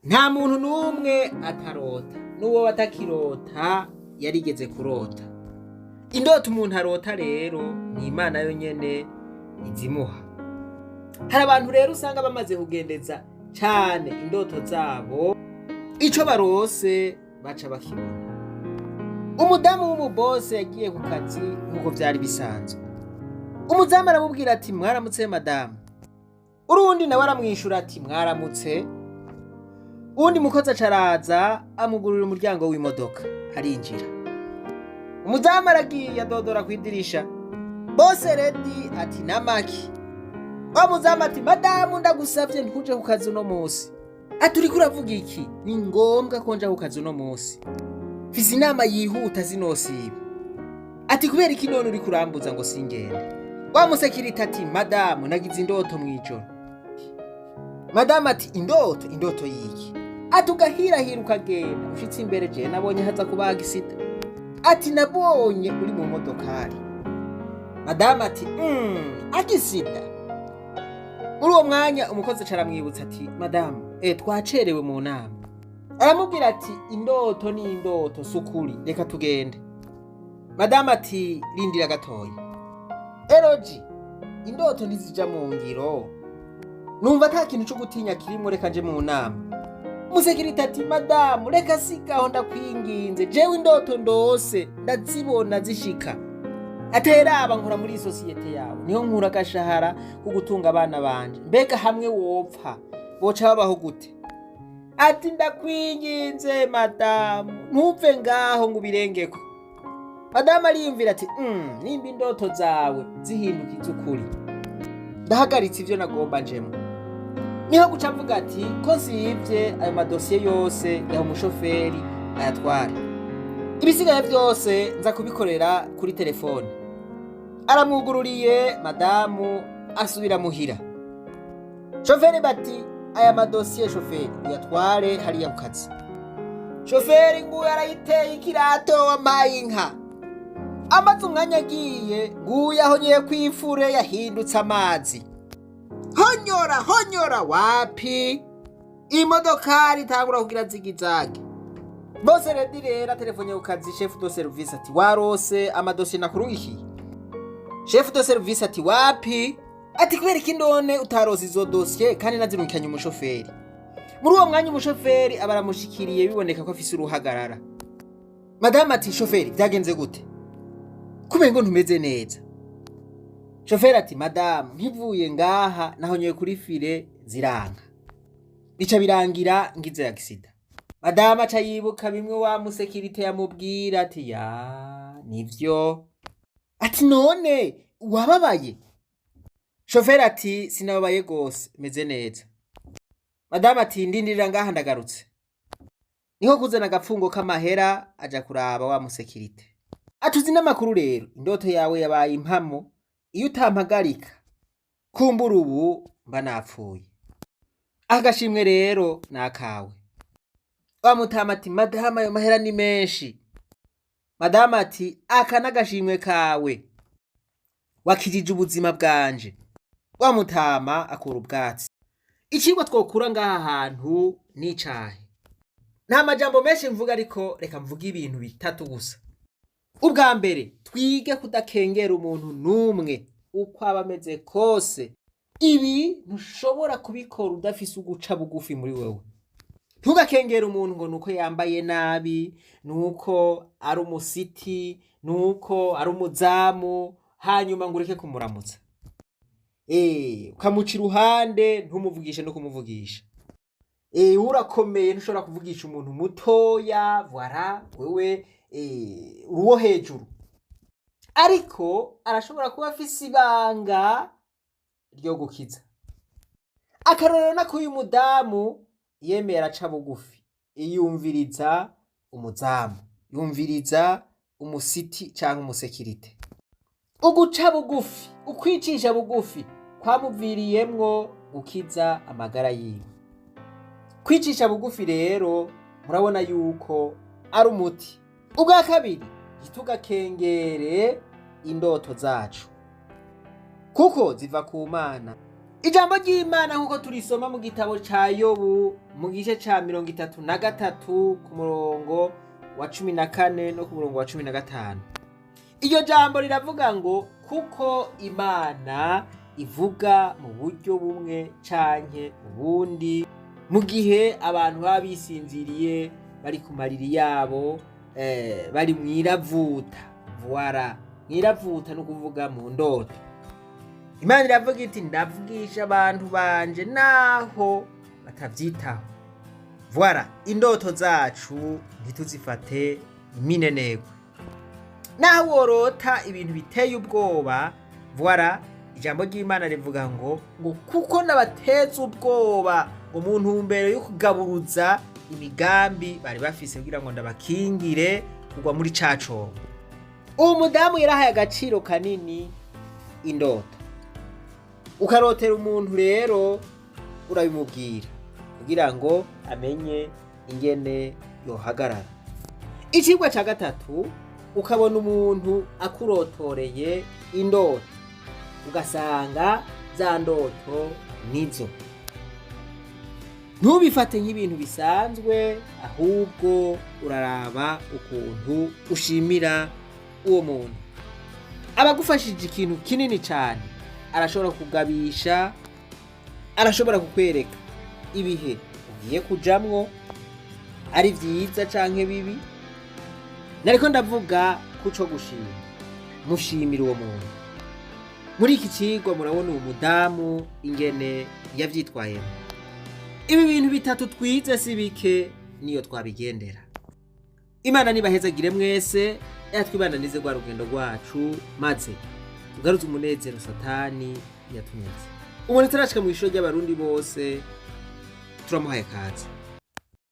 Nta muntu n'umwe atarota, n'uwo atakirota yarigeze kurota. Indoto umuntu arota rero ni Imana yonyene izimuha. Hari abantu rero usanga bamaze kugendeza cane indoto zabo, ico barose baca bakibona. Umudamu w'umubose yagiye ku kazi nk'uko vyari bisanzwe. Umuzamu aramubwira ati: "Mwaramutse, madamu." Urundi nawe aramwishura ati: "Mwaramutse." Uwundi mukozi acaraza amugurira umuryango w'imodoka, arinjira. Umuzamu aragiye, adodora kw'idirisha. Boss lady ati: "Namaki?" Wa muzamu ati: "Madamu, ndagusavye ntuje ku kazi uno musi." Ati: "Uriko uravuga iki? Ni ngombwa ko nja ku kazi uno musi, mfise inama yihuta, sinosiba." Ati: "Kubera iki none uriko urambuza ngo singende?" Wa musekirite ati: "Madamu, nagize indoto mw'ijoro." Madamu ati: "Indoto? Indoto yiki?" Ati: "Ugahirahira ukagenda, ushitse imbere, jewe nabonye haza kuba accident." Ati: "Nabonye uri mu modokari." Madamu ati: "Accident?" Muri uwo mwanya umukozi aca aramwibutsa ati: "Madamu, twacerewe mu nama." Aramubwira ati: "Indoto ni indoto, sukuri, reka tugende." Madamu ati: "Rindira gatoya eroji, indoto ntizija mu ngiro, numva ata kintu co gutinya kirimwo, reka nje mu nama." Umusekirite ati: "Madamu, reka sigaho, ndakwinginze, jewe indoto ndose ndazibona zishika." Ateraba nkora muri sosiyete yawe, niho nkura agashahara ko gutunga abana banje. Mbega hamwe wopfa, boca babaho gute? Ati: "Ndakwinginze, madamu, ntuve ngaho ngo ubirengeko." Madamu ariyumvira ati: "Nimba indoto zawe zihinduka iz'ukuri, ndahagaritse ivyo nagomba njemwo." Niho guca avuga ati: "Ko nsivye ayo madosiye yose, yaha umushoferi ayatware, ibisigaye vyose nza kubikorera kuri telefone." Aramwugururiye, madamu asubira muhira. Shoferi bati: "Aya madosiye, shoferi, uyatware hariya ku kazi." Shoferi nguyu arayiteye ikirato, wampaye inka. Amaze umwanya agiye, nguyu ahonyeye kw'ifure, yahindutse amazi. Honyora, honyora, wapi, imodokari itangura kugira zigizage. Boss lady rero telefone ku kazi, chef de service ati: "Warose amadosiye nakurungikiye?" Chef de service ati: "Wapi." Ati: "Kubera iki ndone utarose izo dosiye kandi nazirungikanye umushoferi?" Muri uwo mwanya umushoferi aba aramushikiriye, biboneka ko afise uruhagarara. Madamu ati: "Shoferi, byagenze gute kumengo ntumeze neza?" Shoferi ati: "Madamu, nkivuye ngaha nahonyoye kuri frein, ziranka, bica birangira ngize accident." Madamu aca yibuka bimwe wa musekirite yamubwira, ati: "Ya, nivyo." Ati: "None wababaye?" Shoferi ati: "Sinababaye gose, meze neza." Madamu ati: "Ndindirira ngaha, ndagarutse." Niho kuzana agapfungo k'amahera, aja kuraba wa musekirite. Atuzi n'amakuru rero, indoto yawe yabaye impamo, iyo utampagarika kumbura ubu mba napfuye. Agashimwe rero ni akawe. Wa mutama ati: "Madamu, ayo mahera ni menshi." Madamu ati: "Aka n'agashimwe kawe, wakijije ubuzima bwanje." Wa mutama akura ubwatsi. Icigwa twokura ngaha hantu ni icahe? Nta majambo menshi mvuga, ariko reka mvuge ibintu bitatu gusa. Ubwa mbere, twige kudakengera umuntu n'umwe uko aba ameze kose. Ibi ntushobora kubikora udafise uguca bugufi muri wewe. Ntugakengere umuntu ngo nuko yambaye nabi, nuko ari umusiti, nuko ari umuzamu, hanyuma ngo ureke kumuramutsa, ukamuca iruhande, ntumuvugishe no kumuvugisha. Urakomeye, ntushobora kuvugisha umuntu mutoya. Voilà, wewe uri uwo hejuru, ariko arashobora kuba afise ibanga ryo gukiza. Akarorero nako uyu mudamu yemeye, araca bugufi, yumviriza umuzamu, yumviriza umusiti canke umusekirite. Uguca bugufi, ukwicisha bugufi kwamuviriyemwo gukiza amagara yiwe. Kwicisha bugufi rero murabona yuko ari umuti. Ubwa kabiri, ntitugakengere indoto zacu kuko ziva ku Mana. Ijambo ry'Imana nk'uko turisoma mu gitabo ca Yobu mu gice ca 33 ku murongo wa 14 no ku murongo wa 15, iryo jambo riravuga ngo kuko Imana ivuga mu buryo bumwe canke ubundi mu gihe abantu baba bisinziriye, bari ku mariri yabo, bari mwiravuta. Voila, mwiravuta no kuvuga mu ndoto. Imana iravuga iti ndavugisha abantu banje naho batavyitaho. Voila, indoto zacu ntituzifate minenegwe. Naho worota ibintu biteye ubwoba, voila, ijambo ry'Imana rivuga ngo kuko nabateza ubwoba ngo mu ntumbero yo kugaburuza imigambi bari bafise kugira ngo ndabakingire kugwa muri ca cobo. Uwo mudamu yarahaye agaciro kanini indoto. Ukarotera umuntu rero urabimubwira kugira ngo amenye ingene yohagarara. Icigwa ca gatatu, ukabona umuntu akurotoreye indoto, ugasanga za ndoto nizo. Ntubifate nk'ibintu bisanzwe, ahubwo uraraba ukuntu ushimira uwo muntu. Abagufashije ikintu kinini cyane, arashobora kugabisha, arashobora kukwereka ibihe ugiye kujamwo ari vyiza canke bibi. Nariko ndavuga kuco gushima, mushimira uwo muntu. Muri iki cigwa murabona uwo mudamu ingene yavyitwayemo. Ibi bintu bitatu twize si bike niyo twabigendera. Imana nibahezagire mwese, yatwibananize rwa rugendo rwacu, maze tugaruze umunezero Satani yatunyatse. Umuntu atarashika mu ishuri ry'Abarundi bose turamuhaye kaze.